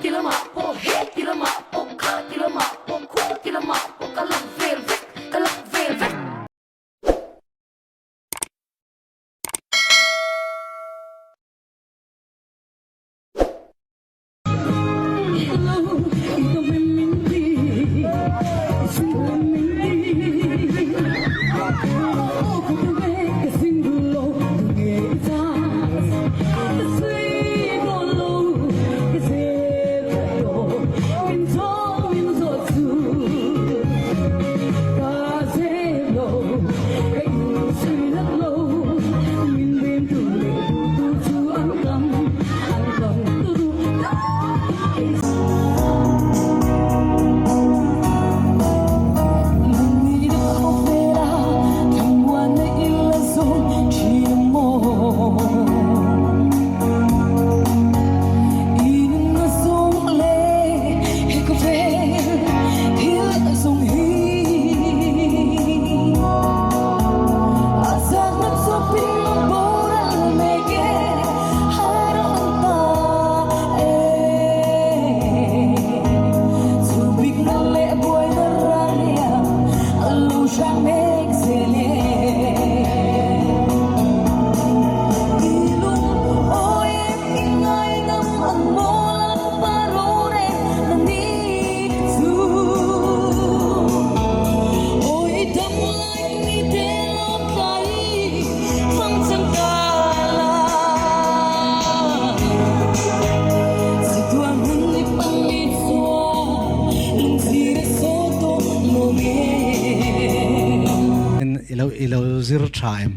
ti lamah pawh he ti lamah pawh kha ti lamah pawh khu ti lamah pawh ka lak vel vek ka lak vel vek. I lo zir tha em?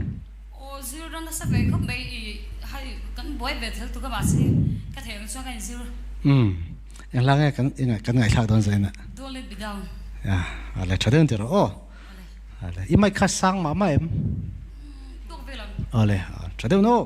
Aw zir a nasa ve khawp mai i hei kan buai ve thel tuk a mahse ka theih ang chuan ka inzir. Umm eng hla nge kan kan ngaihthlak dawn zain a? Don't let me down. Ya a le tha deuh ang tiraw aw. Ale i mic kha sang mah mah em? Tawk vel ang. Ale tha deuh no.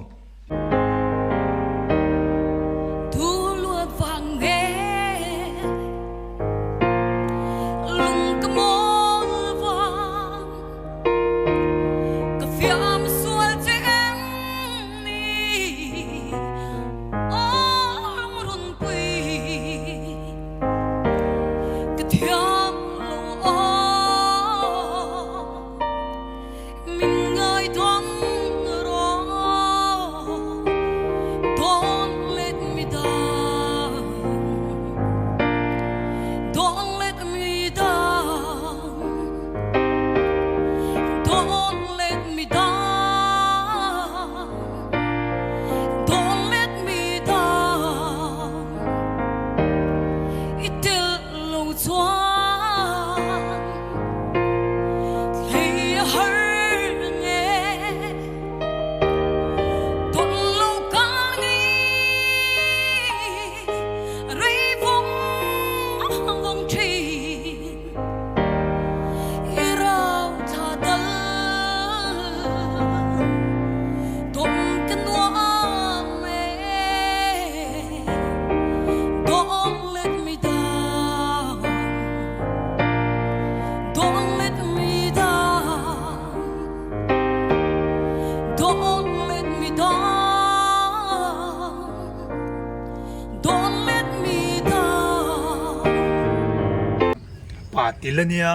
Pa til ania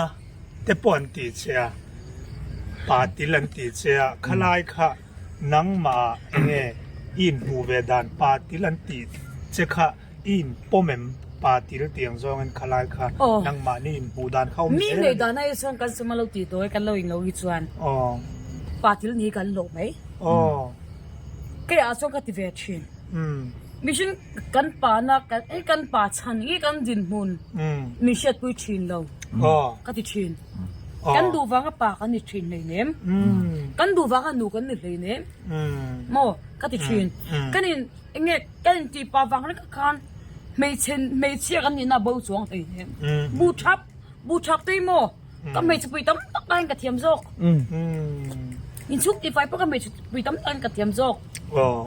te pawh an tih che a, pa til an tih che a, khalai kha nangmah enge i inhmuh ve dan pa til an tih che kha i inpawm em? Pa til tiang zawngin khalai kha nangmahni inhmuh dan kha awm zel a ni. Mi ngei dan ai chuan kan sum a lo tih dawi kan lo inlo hi chuan pa til ni kan hlawh mai. Keiah chuan ka ti ve thin. Mihring kan pa na kan pa chhan nge kan dinhmun min hriatpui thin lo ka ti thin. Kan duh vanga pa kan ni thin hleinem. Kan duh vanga nu kan ni hleinem maw ka ti thin. Kan in enge kan in tih pa vang reng khan hmeichhe hmeichhia kan nihna bo chuang hleinem. Bu thap bu thap te hi maw ka hmeichhe pui tam tak aiin ka thiam zawk. Inchhung tihfai pawh ka hmeichhe pui tam tak aiin ka thiam zawk.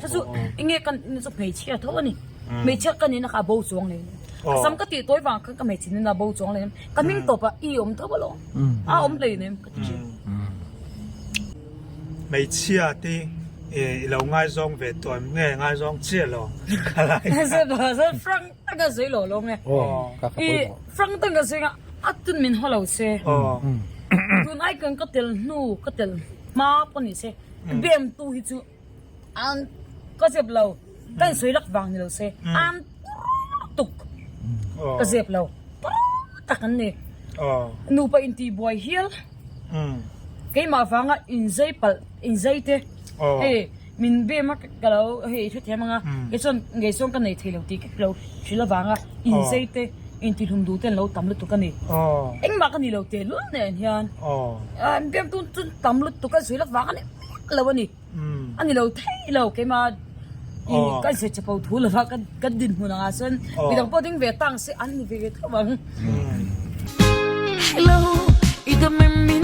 Chu chu enge kan chu hmeichhia tho a ni. Hmeichhia ka nihna kha a bo chuang leh a sam ka tih tawi vang khan ka hmeichhe nihna a bo chuang leh ka hming tawp ah i awm tho alawm a awm hleinem ka ti thin. Hmeichhia te I lo ngaizawng ve tawh em nge ngaizawng chiah lo khalai kha. Frank taka sawi lo lo nge. I frank taka sawi nga a tun min haw lo se. Tun ai kan ka tel hnu ka tel hma pawh ni se bem tu hi chu an ka zep lo ka insawi lak vang ni lo se an tuk ka zep lo tak an ni. Nupa intihbuai hial. Keimah vanga inzei palh inzei te hei min bem a ka lo hei i hrethiam anga kei chuan ngei chuan ka nei thei lo tih ka lo hrilh avanga inzei te intihlum duh te an lo tam lutuk a ni. Engmah ka ni lo teh lul nen hian bem tun chu tam lutuk a zui lak vang a ni vek lo a ni. A ni lo thei lo keimah ka insawi chapo thu lova ka dinhmun angah chuan midang pawh ding ve tang se an ni ve tho ang. Hello, i dam em min.